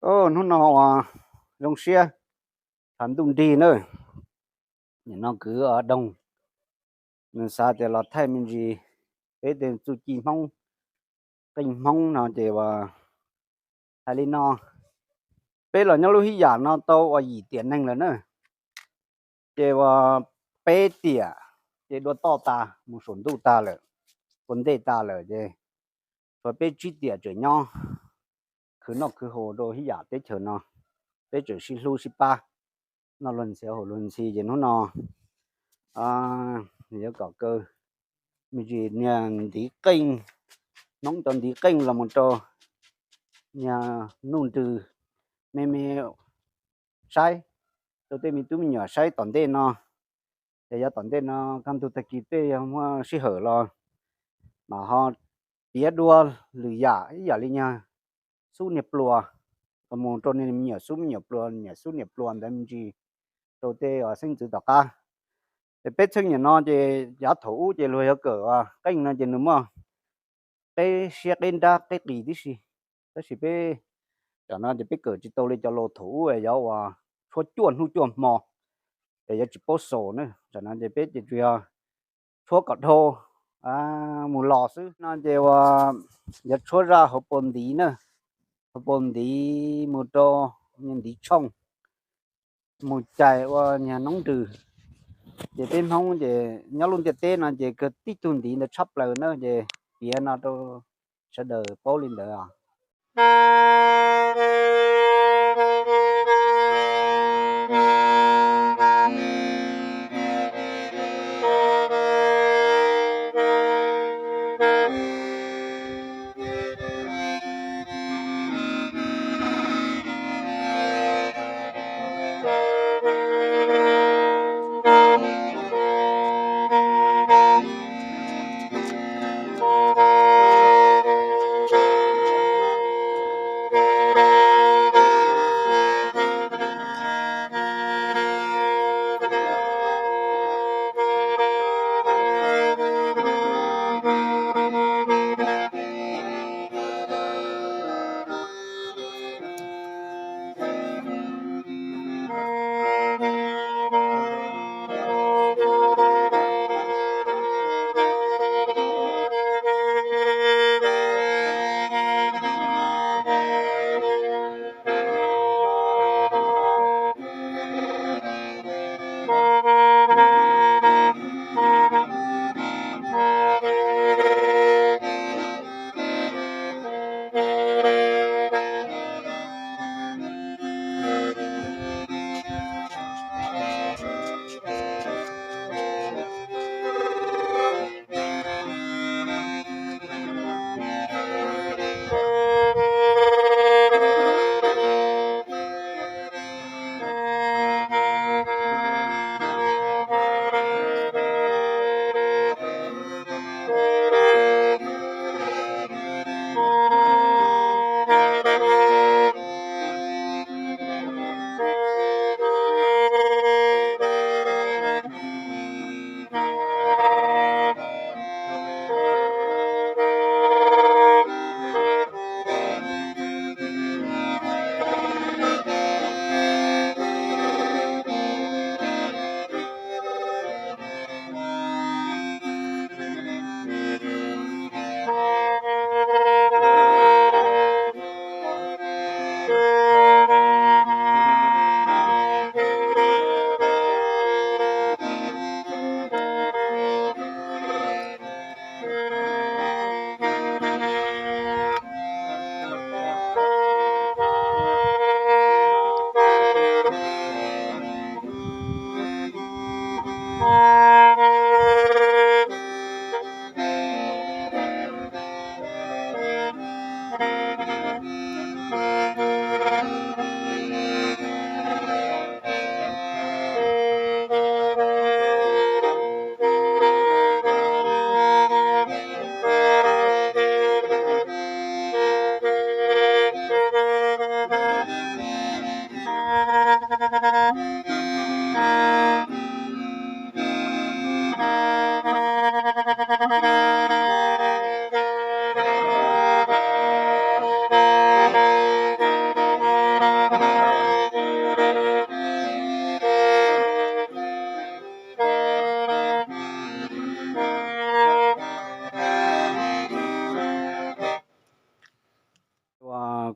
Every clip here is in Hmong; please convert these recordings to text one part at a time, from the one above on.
Hnub no uas zoo siab, thav ntuj nrig na, nim no kwv doog, nws xav tias los thaij me ntsis peb tej txuj ci Hmoob, qeej Hmoob no ces uas hais li no, peb los nyob lub hib yam no tau uas yim tiam neeg lawm na, ces uas peb tiam ces dua toj tas mus saum ntuj tas lawm, ua ntej tas lawm ces tshuav peb tsib tiam tseem nyob khwv noj khwv haus rau hib yam teb chaws no, peb tseem sib hlub sib pab, noj luag ntxhi haus luag ntxhi ces hnub no yuav kom kaw me ntsis niag ntiv qeej, Hmoob cov ntiv qeej los mus rau niag nuj nrws me me saib, rau tej me tub me nyuam saib tom ntej no. Ces yav tom ntej no kaj ntug tag kis tej yog muaj sij hawm los mas ho piav dua lwm yam ib yam li niag xub niag plua, los mus rau niag me nyuam xub me nyuam plua, niam xub niam plua ntawd me ntsis rau tej uas xeeb ntxwv tom qab. Ces peb txheej niam no ces yav thaum ub ces luag yuav kawm qeej no ces nws muaj qeb siab qeb nrab qeb qis tib si, tab sis peb tam no ces peb kawm tsis tau li cov laus thaum ub yuav uas tshuab cuaj hnub cuaj hmo, ces yuav tsis paub xaus na. Tam no ces peb ces tsuas yog tshuab kom dhau mus los xwb no ces uas yuav tshuab zaj hauv paus ntiv na, hauv paus ntiv mus rau niag ntiv tshooj, mus cais ua niag noob nrws. Ces peb Hmoob ces nyob lub ntiaj teb no ces kawg tib tug ntiv ntawd tshaj plaws na, ces piav no rau sawv daws paub li ntawd os.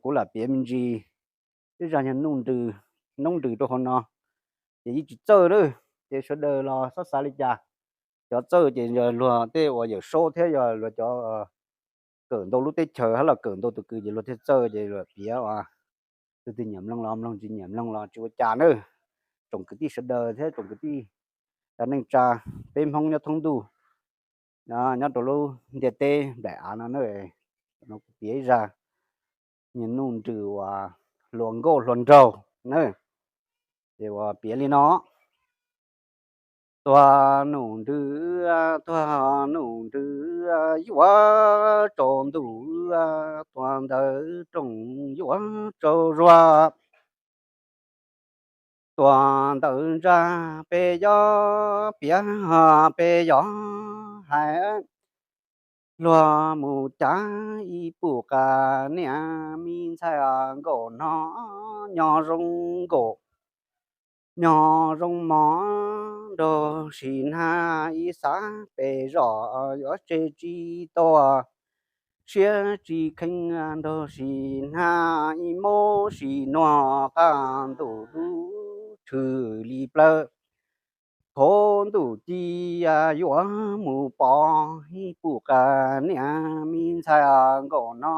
Kuv lam piav me ntsis, tej zag yog nuj nrws, noob nrws rau hauv no, ces yeej tsis txawj lawm. Ces sawv daws los txhob xav li cas, cov txawj ces luag tej uas Yawm Saub thiab yog luag cov kawm ntau lub teb chaws hab los kawm ntau tus kws ces luag thiaj txawj, ces luag piav ua, tus twg nyiam mloog los mloog, tsis nyiam mloog los tsis ua cas nawb. Tsoom kwv tij sawv daws thiab tsoom kwv tij neej tsa, peb Hmoob nyob thoob ntuj, nyob rau lub ntiaj teb nplaim av no na, kuv piav ib zag nuj nrws uas hluas nkauj hluas nraug na, ces uas piav li no. Tuag num nrws, tuag num nrws, yuav tsaus ntuj, tuag ntawd rooj yuav tsaus zuag. Tuag ntawm ntsa pes yov piav, pes yov hais, luag mus cav ib pum qas niam me ntxhais nkaum no, nyob zoo nkaum, nyob zoo mog, nrog sim nag ib xav pes zos yuav tseg tsis tau siab tsis kheev, nrog sim nag ib mob sim nuag qab ntuj dub tshwm li plawv. Qhov ntuj ci yuav mus pom ib pum qas niam me ntxhais nkaum no,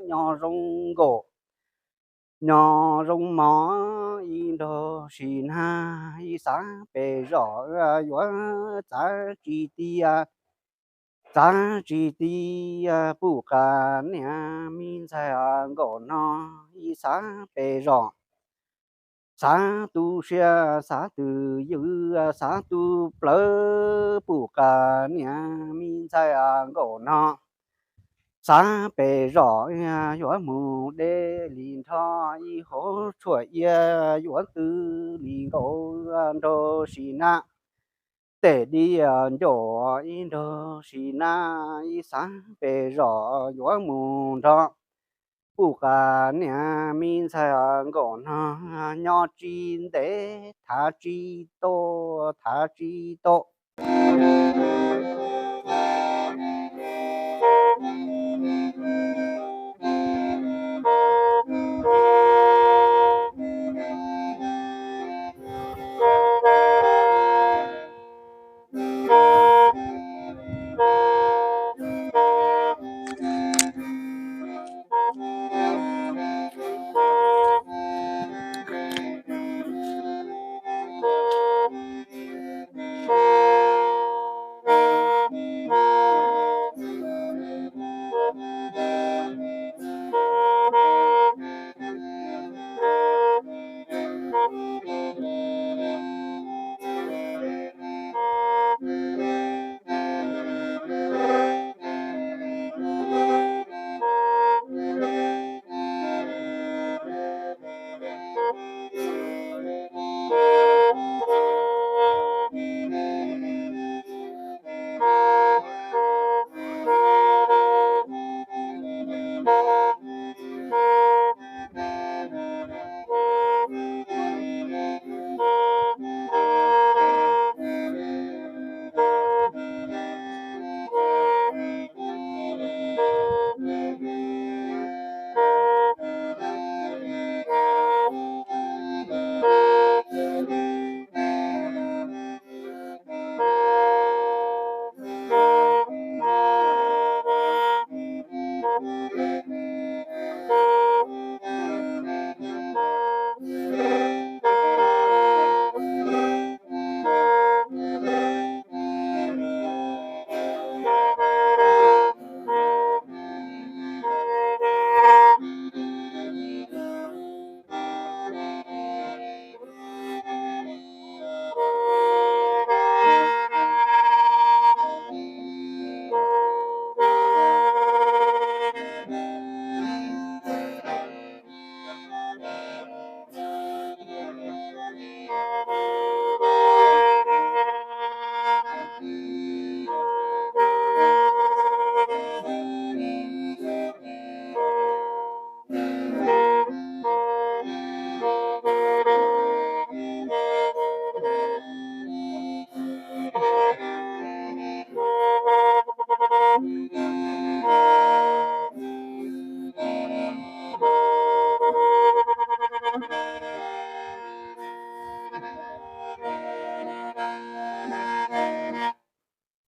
nyob zoo nkaum, nyob zoo mog, ib nrog sim nag ib xav pes zos yuav txav tsis tias, txav tsis tias pum qas niam me ntxhais nkaum no, ib xav pes zos, xav tu siab xav twj ywm, xav tu plawv pum qas niam me ntxhais nkaum no. Xav pes zos yuav mus deb li nrho, ib hauv tshuaj iab yuav twb li nkaus, nrog sim nag tej diav ncaus, ib nrog sim nag ib xav pes zos yuav mus nrog pum qas niam me ntxhais nkaum no, nyob tsis ntev thav tsis tau, thav tsis tau.